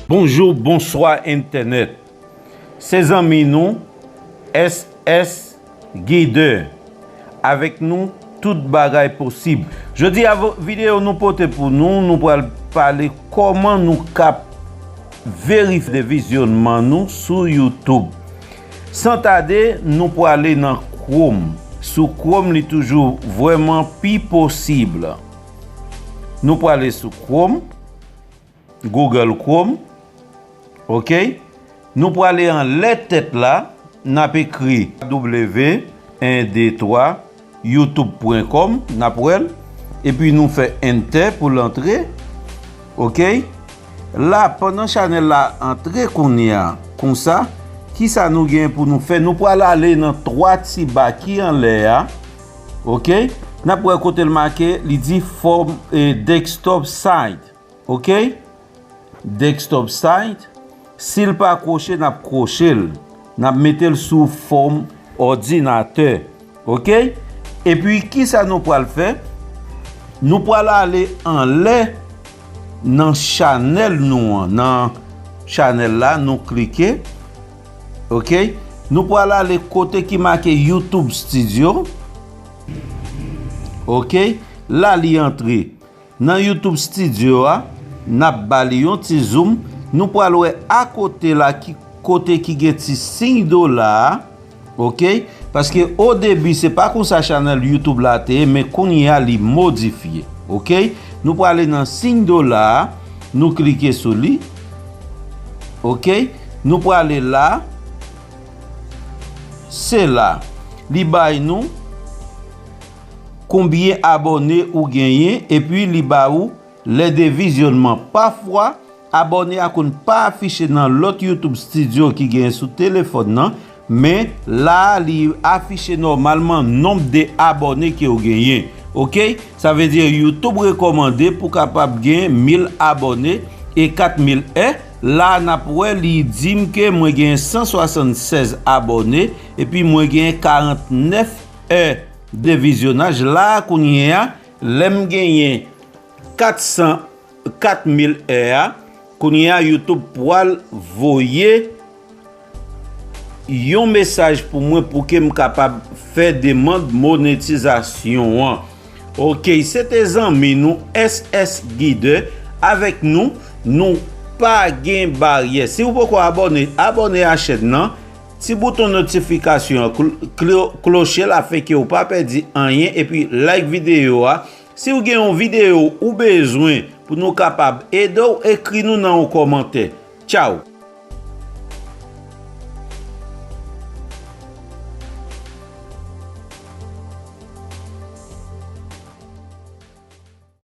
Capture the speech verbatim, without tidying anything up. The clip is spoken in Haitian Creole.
Bonjou, bonswa entènèt. Se zanmi nou, S S Guider. Avèk nou, tout bagay posib. Jodi a, vo- videyo nou pote pou nou, nou pral pale kòman nou kap verifye vizyònman nou sou YouTube. San tade, nou prale nan Chrome. Sou Chrome, li toujou vrèman pi posib. Nou prale sou Chrome, Google Chrome, ok? Nou prale anlè tèt la, n ap ekri w en de twa youtube pwen kòm, n ap wè l, epi nou fè enter pou l antre, ok? La, pandan chanèl la antre kounye a, konsa, kisa nou gen pou nou fè? Nou pral ale nan twa ti ba ki anlè a, ok? N ap wè kote l make, li di form e desktop site, ok? Desktop site. Si l pa kwoche, n ap kwoche l. N ap mete l sou fòm òdinatè. Ok? Epi, kisa nou pral fè? Nou pral ale anlè nan chanèl nou an. Nan chanèl la, nou klike. Ok? Nou pral ale kote ki make YouTube Studio. Ok? La, li antre. Nan YouTube Studio a, n ap ba li yon ti zoom. Nou pral wè akote la ki kote ki gen ti siy dola a, ok? Paske o debi se pa konsa chanèl YouTube la te ye, men kounye a li modifye, ok? Nou prale nan siy dola a, nou klike sou li, ok? Nou prale la, se la. Li bay nou konbyen abòne ou genyen, epi li ba ou lè de vizyònman. Pafwa, abòne a konn pa afiche nan lòt YouTube Studio ki genyen sou telefòn nan, men la a li afiche nòmalman nonb de abòne ke w genyen. Ok? Sa vle di YouTube rekòmande pou kapab gen mil abòne e kat mil è. La a n ap wè li di m ke mwen gen san swasannsèz abòne, epi mwen gen karantnèf è de vizyonaj. La a kounye a, lè m genyen kat san, kat mil è a, kounye a YouTube pral voye yon mesaj pou mwen pou ke m kapab fè demann monetizasyon an. Ok, se te zanmi nou S S Guider avèk nou, nou pa gen baryè. Si w poko abòne, abòne a chèn nan, ti bouton notifikasyon an, kl- klo- kloche l afenke w pa pèdi anyen, epi like videyo a. Si w gen yon videyo ou bezwen pou nou kapab ede w, ekri nou nan yon kòmantè. Tchaw!